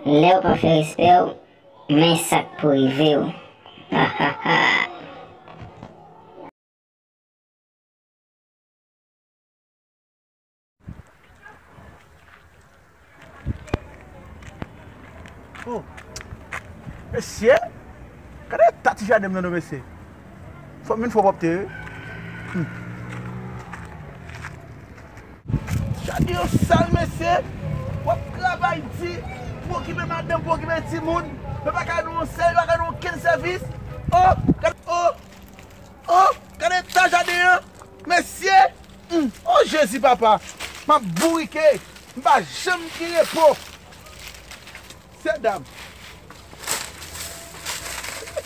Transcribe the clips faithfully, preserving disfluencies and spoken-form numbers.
Lè w pa fè respè w, men sa k pou rive w. Ha, ha, ha. Oh. Mesye, gade eta ti jaden m nan non, mesye. Fò m vin fè pwòpte, wi. Hmm. Jaden yo sal, mesye. W ap travay di pou okipe madanm, pou okipe timoun. Men pa ka nou yon sèl, pa ka nou okenn sèvis. Oh, gade, oh. Oh, gade eta jaden an. Mesye. Hmm. Oh, Jezi, papa. M ap bourike. M pa janm gen repo. Sè dam.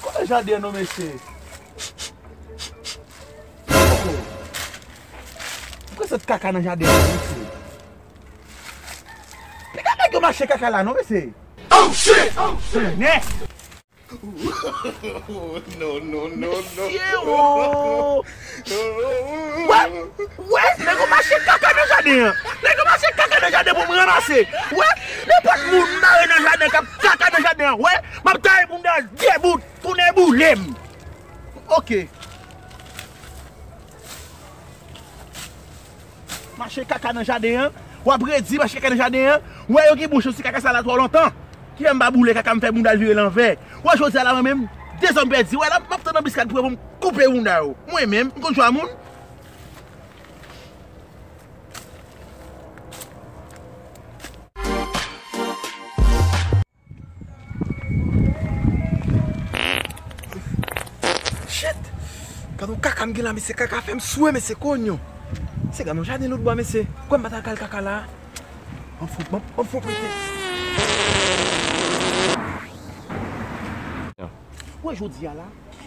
Kote jaden an non, mesye? Oh. Mwen santi kaka nan jaden an, mesye. Piga nèg yo mache kaka la non, mesye. Oh, shit! Oh, shit! Nè! No, no, no, no. Mesye, oh! Wè, wè, nèg yo mache kaka nan jaden an. Nèg yo mache kaka nan jaden pou m ranmase. Wè, nenpòt moun m mare nan jaden k ap kaka nan jaden an. Wè, m ap taye bounda debout, tounen boule m. Ok. Mache kaka nan jaden an. W ap redi mache kaka nan jaden an. W wè yo gen bon chans si kaka sa la twò lontan. Ki fè m pa boule kaka m fè bounda l vire lanvè. W wè jodi a la mwen menm, de zòm pèdi. W wè la, m ap tann anbiskad pou yo pou m koupe bounda yo. Mwen menm, m konn chwa moun. Shit! Gade yon kaka m gen la, mesye, kaka fè m swe, mesye, konyo. Se gade yon jaden lòt bò, mesye. Kwè m pa ta kal kaka la. An fon, an, an fon pete. Wè, jodi a la,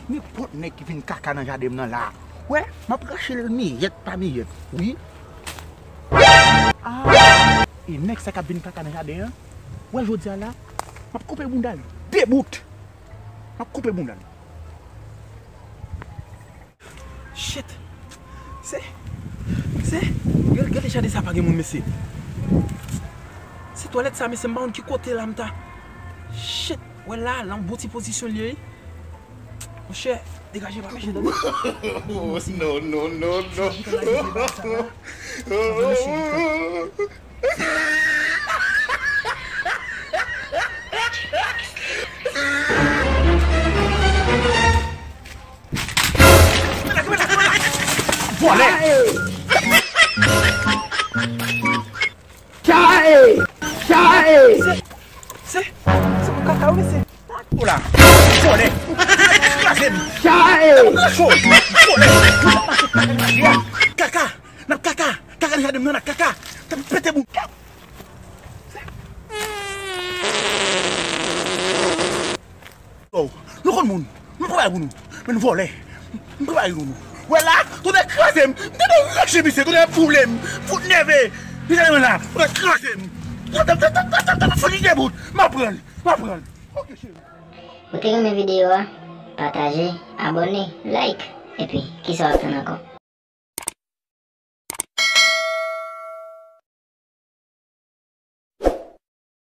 nenpòt nèg ki vin kaka nan jaden m nan la, wè, m ap rache l miyèt pa miyèt, wi. Ah! E nèg sa k ap vin kaka nan jaden an, wè, jodi a la, m ap koupe bounda l debout. M ap koupe bounda l. Shit. Se, se, gade, gade jaden sa pa gen moun, mesye. Se twalèt sa, mesye, m pa konn ki kote la m ta. Shit. Wè la, nan bon ti pozisyon l ye, wi. Monchè, degaje pa peche tande. No, no, no, no. Vòlè! Chae! Chae! Se, se, se pou kaka wi, mesye. Ou la, vòlè. Kraze m. Chae! Cho, vòlè. Kaka, n ap kaka. Kaka nan jaden m nan, n ap kaka. T ap pete bout. Oh, nou konn moun. Nou pa bay pou nou. Men nou vòlè. M pa bay pou nou. Wè la, tonnè kraze m. M tande rache misye, tonnè boule m. Fout nève. Misye mwen la, tonnè kraze m. Tap, tap, tap, tap, tap, tap, fò li debout. M ap pran l. M ap pran l. Ok, cheri. Ou te renmen videyo a? Pataje, abòne, like. Epi, kisa w ap tann ankò?